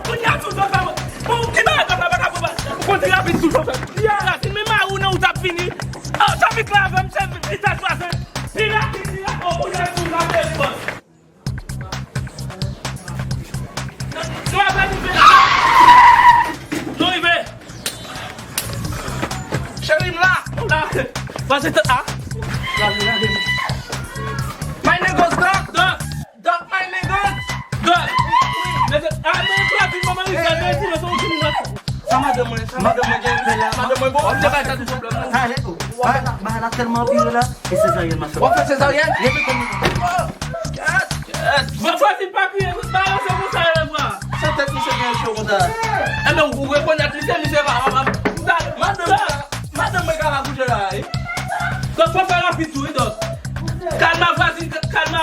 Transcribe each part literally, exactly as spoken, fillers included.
Kounye a tou chofè mwen. Bon, ki bagay kòm la pa ka pran. Ou kondi rapid tou chofè. Li a rasin men mari w nan ou t ap vini. Oh, trafik la avè m se vitas kraze. Li rapid, li rapid. Oh, kounye a tou la pè bòs. Nou ap rive la. Nou rive. Cheri m la. La. Pase tan a. La, la, la. My niggas, Doc. Doc. Doc, my niggas. Doc. Mesye, a, men, trafik, manman, li fè, men, ti, men, son, ti, men. Sa madanm mwen, sa madanm mwen gen fè la. Madanm mwen, bon, se pa sa tout pwoblèm, non. Sa ale tou. Bagay la, bagay la tèlman anpire la. E sezaryèn m ap fè. W ap fè sezaryèn? Rete konn. Oh, yes, yes. Bon, Fransik pa kriye, tout balanse konsa, e vwa. Sa tèt misye gen cho konsa. Enben, ou rekonèt misye, misye pa, pa, pa. Madanm, madanm mwen ka la kouje la, wi. Donk, fò fè rapid tou, wi, donk. Kalma, Fransik, kalma.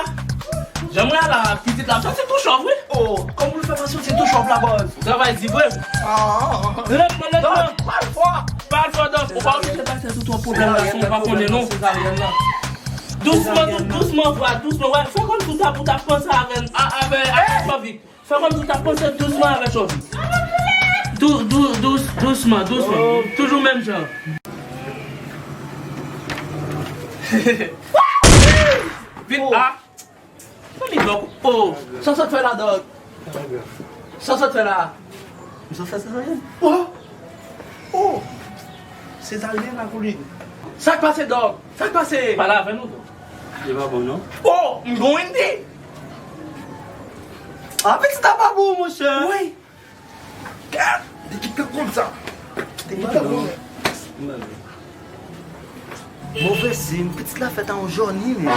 Jan mwen la, pitit la, m santi tou chòf, wi. Oh, kòman w fè pa santi tou chòf la, bòs? Travay di vre. Ah. Lètman, lètman. Donk, pa l fò. Pa l fò, donk. Ou pa oblije pase sou twòp pwoblèm la, si w pa konnen, non. Dousman, dou-, dousman, vwa, dousman. Wè, fè kòmsi w t ap, ou t ap panse avè, a, avè, avè Chòvi. Fè kòmsi w t ap panse dousman avè Chòvi. Dou-, dou-, dous-, dousman, dousman. Toujou menm jan. Vin, a. Sa li dòk. Oh, sa sot fè la, dòk? Sa sot fè la? M sot fè sezaryèn. Oh! Oh! Sezaryèn la pou li. Sa k pase, dòk? Sa k pase? Pale avè nou, dòk. Li pa bon, non. Oh! M gon Wendy. Ah, pitit la pa bon, monchè. Wi. Gad! Li gentan konn sa. Li gentan konn. Move siy, pitit la fèt an yon jòni, men.